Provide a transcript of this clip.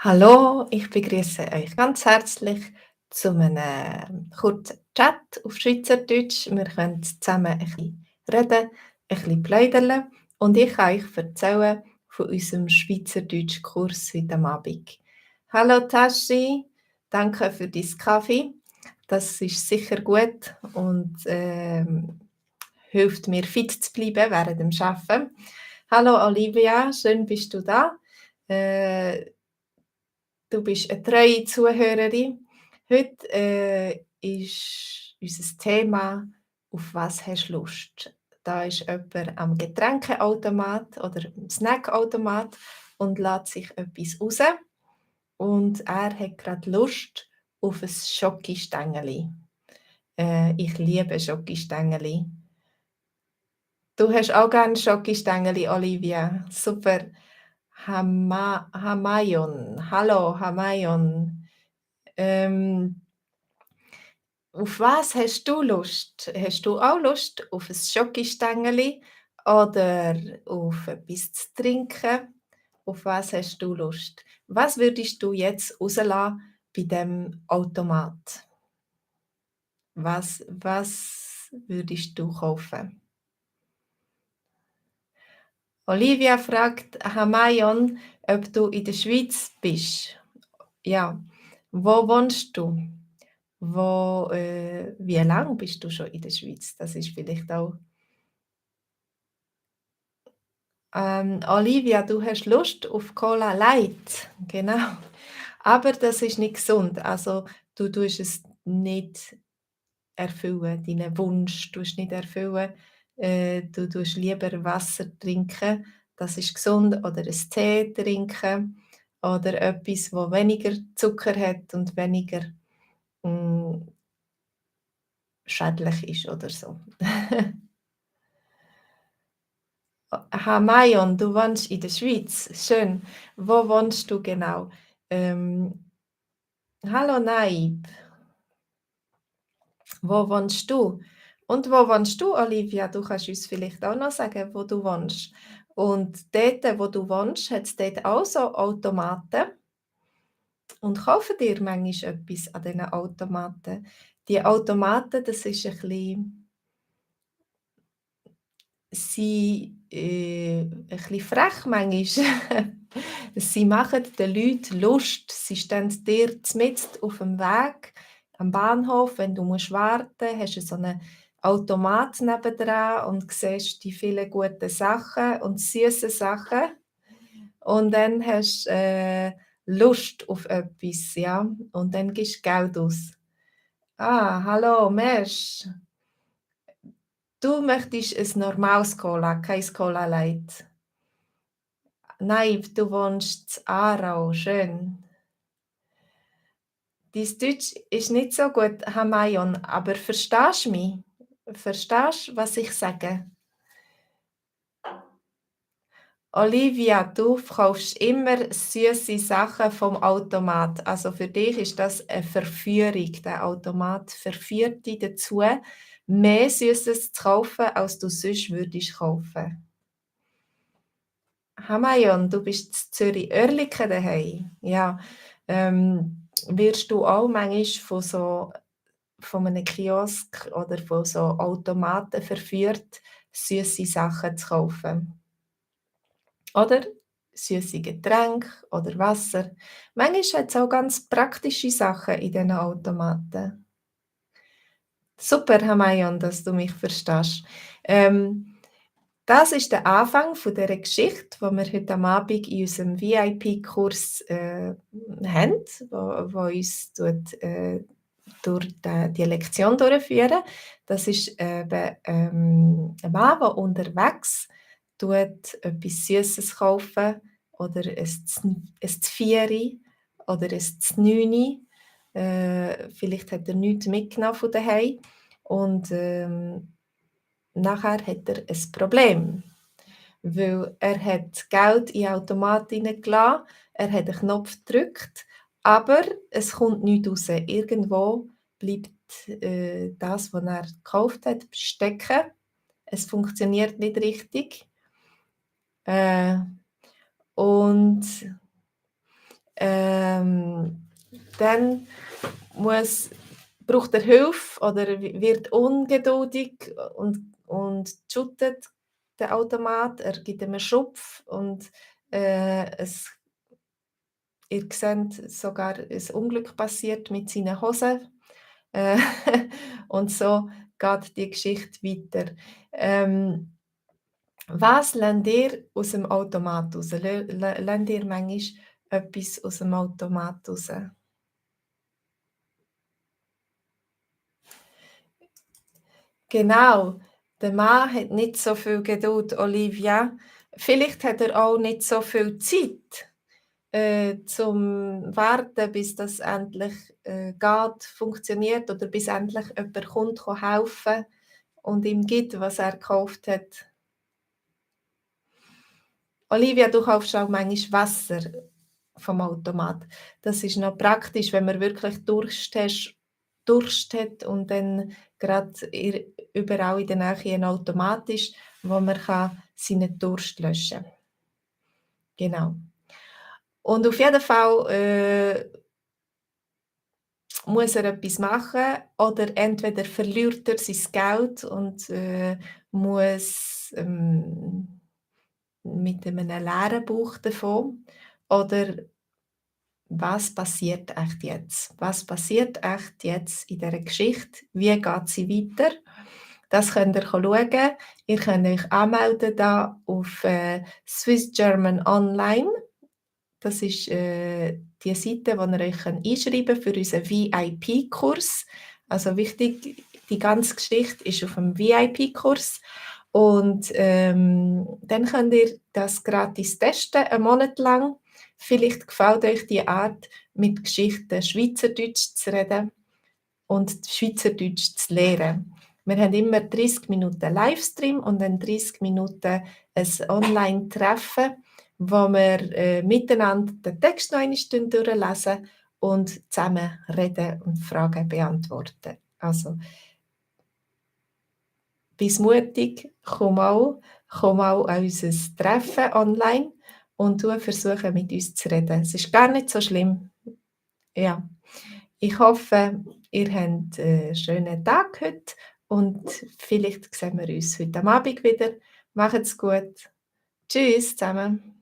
Hallo, ich begrüße euch ganz herzlich zu einem kurzen Chat auf Schweizerdeutsch. Wir können zusammen ein bisschen reden, ein bisschen plaudern und ich kann euch erzählen von unserem Schweizerdeutschkurs heute Abend. Hallo Tashi, danke für deinen Kaffee. Das ist sicher gut und hilft mir fit zu bleiben während dem Arbeiten. Hallo Olivia, schön bist du da. Äh, Du bist eine treue Zuhörerin. Heute, ist unser Thema: «Auf was hast du Lust?». Da ist jemand am Getränkeautomat oder am Snackautomat und lässt sich etwas raus und er hat gerade Lust auf ein Schokistängeli. Ich liebe Schokistängeli. Du hast auch gerne Schokistängeli, Olivia. Super. Hamayon. Hallo, Hamayon. Ähm, auf was hast du Lust? Hast du auch Lust auf ein Schokistängeli oder auf etwas zu trinken? Auf was hast du Lust? Was würdest du jetzt rauslassen bei dem Automat? Was würdest du kaufen? Olivia fragt Hamayon, ob du in der Schweiz bist. Ja. Wo wohnst du? Wie lang bist du schon in der Schweiz? Das ist vielleicht auch Olivia, du hast Lust auf Cola Light, genau. Aber das ist nicht gesund. Also, du tust es nicht erfüllen, deinen Wunsch tust nicht erfüllen. Du tust lieber Wasser trinken, das ist gesund, oder ein Tee trinken oder etwas, wo weniger Zucker hat und weniger, hm, schädlich ist oder so. Aha, Mayon, du wohnst in der Schweiz. Schön. Wo wohnst du genau? Ähm, hallo Naib, wo wohnst du? Und wo wohnst du, Olivia? Du kannst uns vielleicht auch noch sagen, wo du wohnst. Und dort, wo du wohnst, hat es dort auch so Automaten und kaufen dir manchmal etwas an diesen Automaten. Die Automaten, das ist ein bisschen, ein bisschen frech manchmal. Sie machen den Leuten Lust. Sie stehen dir mitten auf dem Weg am Bahnhof, wenn du warten musst, hast du so einen Automat nebendran und siehst die vielen guten Sachen und süßen Sachen. Und dann hast du Lust auf etwas, ja, und dann gibst du Geld aus. Ah, hallo, Mesh. Du möchtest ein normales Cola, kein Cola Light. Nein, du wohnst in Aarau, schön. Dein Deutsch ist nicht so gut, Hamayon, aber verstehst du mich? Verstehst du, was ich sage? Olivia, du kaufst immer süße Sachen vom Automat. Also für dich ist das eine Verführung. Der Automat verführt dich dazu, mehr Süßes zu kaufen, als du sonst würdest kaufen. Hamayon, du bist in Zürich-Oerlikon daheim. Ja, wirst du auch manchmal von einem Kiosk oder von so Automaten verführt, süße Sachen zu kaufen? Oder süße Getränke oder Wasser. Manchmal hat es auch ganz praktische Sachen in diesen Automaten. Super, Hamayon, dass du mich verstehst. Ähm, Das ist der Anfang von dieser Geschichte, die wir heute am Abend in unserem VIP-Kurs haben, wo uns durch die Lektion durchführen. Das ist eben ein Mann, der unterwegs etwas Süßes kaufen oder ein Zvieri oder ein Znüni. Vielleicht hat er nichts mitgenommen von daheim und nachher hat er ein Problem, weil er hat Geld in den Automat hineingelassen, er hat den Knopf gedrückt, aber es kommt nichts raus. Irgendwo bleibt das, was er gekauft hat, stecken. Es funktioniert nicht richtig. Äh, und dann muss braucht er Hilfe oder wird ungeduldig und shootet der Automat. Er gibt ihm 'n Schubs und, es ihr seht sogar ein Unglück passiert mit seinen Hosen. Äh, und so geht die Geschichte weiter. Ähm, was lernt ihr aus dem Automat raus? Lernt ihr manchmal etwas aus dem Automat raus? Genau, der Mann hat nicht so viel Geduld, Olivia. Vielleicht hat er auch nicht so viel Zeit, zum Warten, bis das endlich, geht, funktioniert oder bis endlich jemand kommt helfen und ihm gibt, was er gekauft hat. Olivia, du kaufst auch manchmal Wasser vom Automat. Das ist noch praktisch, wenn man wirklich Durst hat und dann grad überall in der Nähe ein Automat ist, wo man seinen Durst löschen kann. Genau. Und auf jeden Fall, muss er etwas machen oder entweder verliert er sein Geld und, muss, mit einem leeren Bauch davon oder was passiert echt jetzt? Was passiert echt jetzt in dieser Geschichte? Wie geht sie weiter? Das könnt ihr schauen. Ihr könnt euch anmelden da auf, Swiss German Online. Das ist, die Seite, wo ihr euch einschreiben könnt für unseren VIP-Kurs. Also wichtig, die ganze Geschichte ist auf dem VIP-Kurs und, dann könnt ihr das gratis testen, 'n Monat lang. Vielleicht gefällt euch die Art, mit Geschichten Schweizerdeutsch zu reden und Schweizerdeutsch zu lernen. Wir haben immer 30 Minuten Livestream und dann 30 Minuten ein Online-Treffen, wo wir, miteinander den Text noch einmal durchlesen und zusammen reden und Fragen beantworten. Also, bist mutig, komm auch an unser Treffen online und versuche mit uns zu reden. Es ist gar nicht so schlimm. Ja. Ich hoffe, ihr habt einen schönen Tag heute und vielleicht sehen wir uns heute Abend wieder. Macht's gut. Tschüss zusammen.